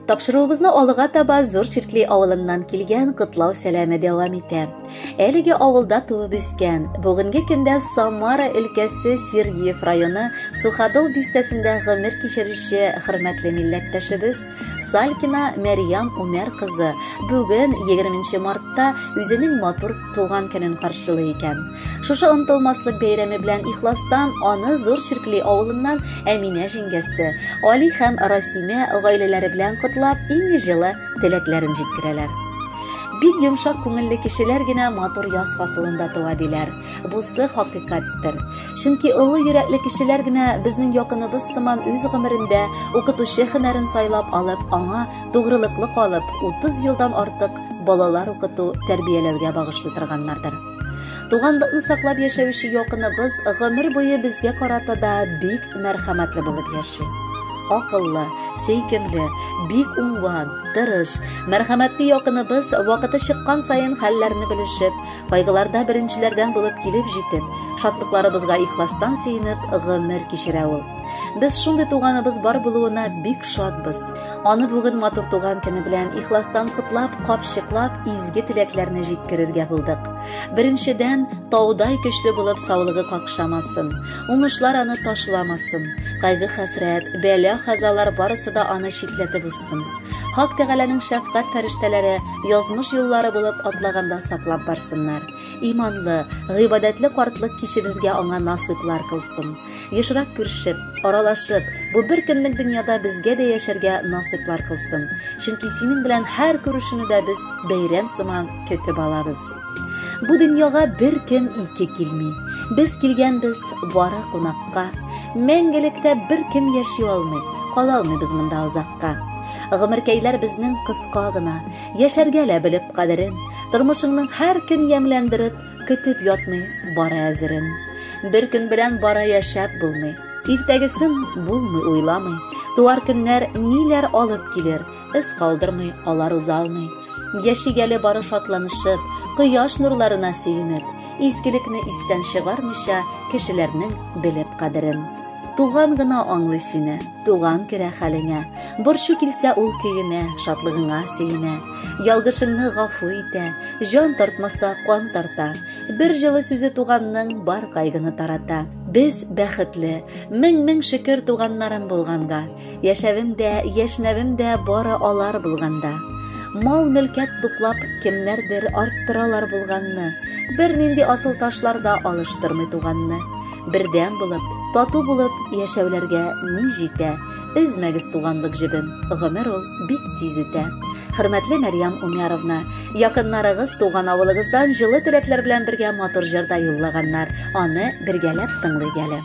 Тапшыруыбызны алга таба Зур Чиркли авылыннан килгән котлау сәламе дәвам итә. Әлеге авылда туып үскән, бүгенге көндә Самара өлкәсе Сергиев районы Суходол бистәсендә гомер кичерүче хөрмәтле милләттәшебез Салькина Мәрьям Умәр кызы бүген 20 мартта үзенең матур туган көнен каршылый икән. Шушы онытылмаслык бәйрәме белән ихластан аны Зур Чиркли авылыннан Әминә җиңгәсе, Али һәм Расимә гаиләләре белән котлап, иң җылы теләкләрен җиткерәләр. Бик йомшак күңелле кешеләр генә матур яз фасылында туа диләр. Бусы хакыйкатьтер. Чөнки олы йөрәкле кешеләр генә безнең якыныбыз сыман үз гомерендә укытучы һөнәрен сайлап алып, аңа тугрылыклы калып, 30 елдан артык балалар укыту, тәрбияләүгә багышлый торганнардыр. Туганлыкны саклап яшәүче якыныбыз гомер буе безгә карата да бик мәрхәмәтле булып яши. Акыллы, сөйкемле, бик уңган, тырыш, мәрхәмәтле якыныбыз вакыты чыккан саен хәлләрне белешеп, кайгыларда беренчеләрдән булып килеп җитеп, шатлыкларыбызга ихластан сөенеп гомер кичерә ул. Без шундый туганыбыз бар булуына бик шатбыз. Аны бүген матур туган көне белән ихластан котлап, капчыклап, изге теләкләрне җиткерергә булдык. Беренчедән, таудай көчле булып саулыгы какшамасын, уңышлар аны ташламасын, кайгы-хәсрәт, бәла-хазалар барысы да аны читләтеп узсын. Хак Тәгаләнең шәфкать фәрештәләре язмыш юллары булып атлаганда саклап барсыннар. Иманлы, гыйбадәтле картлык кичерергә аңа насыйплар кылсын. Ешрак күрешеп, аралашып, бу бер көнлек дөньяда безгә дә яшәргә насыйплар кылсын. Чөнки синең белән һәр күрешүне дә без бәйрәм сыман көтеп алабыз. Бу дөньяга бер кем ике килми. Без килгәнбез бары кунакка. Мәңгелектә бер кем яши алмый, кала алмыйбыз монда озакка. Гомеркәйләр безнең кыска гына, яшәргә лә белеп кадерен, тормышыңның һәр көн ямьләндереп, көтеп ятмый бары әзерен. Бер көн белән бары яшәп булмый. Иртәгесен булмый уйламый. Туар көннәр ниләр алып килер, эз калдырмый, алар узалмый. Яшик әле бары шатланышып, кояш нурларына сөенеп, изгелекне истән чыгармыйча, кешеләрнең белеп кадерен. Туган гына аңлый сине, туган керә хәлеңә. Борчу килсә ул көенә, шатлыгыңа сөенә. Ялгышыңны гафу итә, җан тартмаса кан тарта. Бер җылы сүзе туганның бар кайгыны тарата. Без бәхетле, мең-мең шөкер туганнарым булганга. Яшәвем дә, яшьнәвем дә бары алар булганда. Мал мөлкәт туплап кемнәрдер арттыралар булганны. Бернинди асыл ташлар да алыштырмый туганны. Бердәм булып, тату булып яшәүләргә ни җитә? Өзмәгез туганлык җебен, гомер ул бик тиз үтә. Хөрмәтле Мәрьям Умяровна, якыннарыгыз туган авылыгыздан җылы теләкләр белән бергә матур җыр да юллаганнар. Аны бергәләп тыңлыйк әле.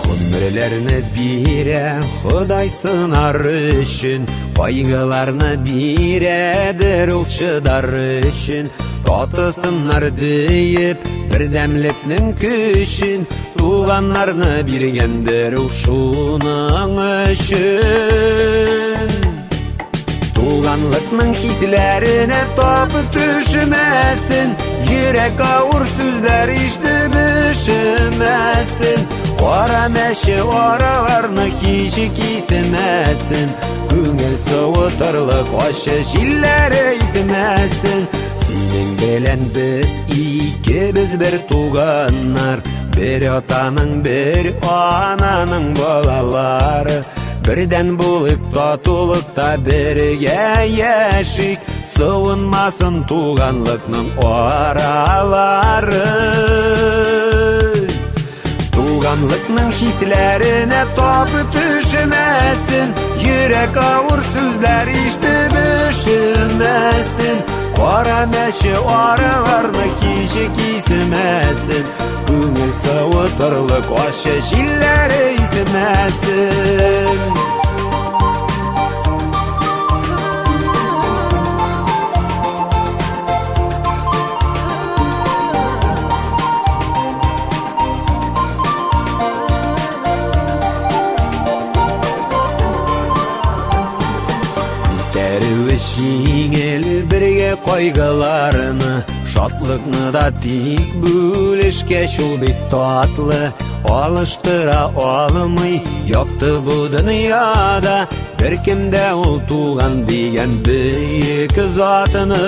Гомерләрне бирә Ходай сынар өчен, кайгыларны бирәдер ул чыдар өчен. Татысыннар диеп бердәмлекнең көчен, туганнарны биргәндер ул шуның өчен. Туганлыкның хисләренә тапып төшмәсен, йөрәк авыр сүзләр ишетеп өшемәсен. Кара мәче араларны һич кисмәсен, күңел суытырлык ачы җилләре исмәсен. Синең белән без икебез бер туганнар, бер атаның, бер ананың балалары. Бердән булып татулыкта бергә яшик, суынмасын туганлыкның аралары. Туганлыкның хисләренә тапып төшмәсен, йөрәк авыр сүзләр ишетеп өшемәсен. Кара мәче араларны һич кисмәсен, күңел суытырлык ачы җилләре исмәсен. Күтәрүе җиңел бергә кайгыларны, Шатлыкны да тик бүлешкәч ул бик татлы, алыштыра алмый якты бу дөньяда беркем дә ул туган дигән бөек затны.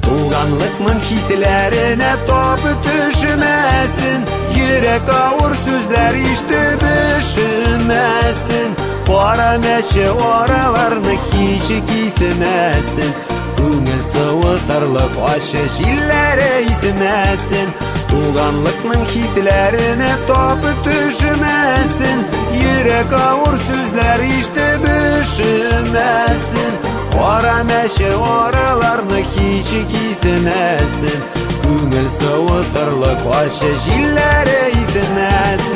Туганлыкның хисләренә тап төшмәсен, йөрәк авыр сүзләр ишетеп өшемәсен, кара мәче араларны һич кисмәсен, күңел суытырлык ачы җилләре исмәсен. Туганлыкның хисләренә тап төшмәсен, йөрәк авыр сүзләр ишетеп өшемәсен, кара мәче араларны һич кисмәсен, күңел суытырлык ачы җилләре исмәсен.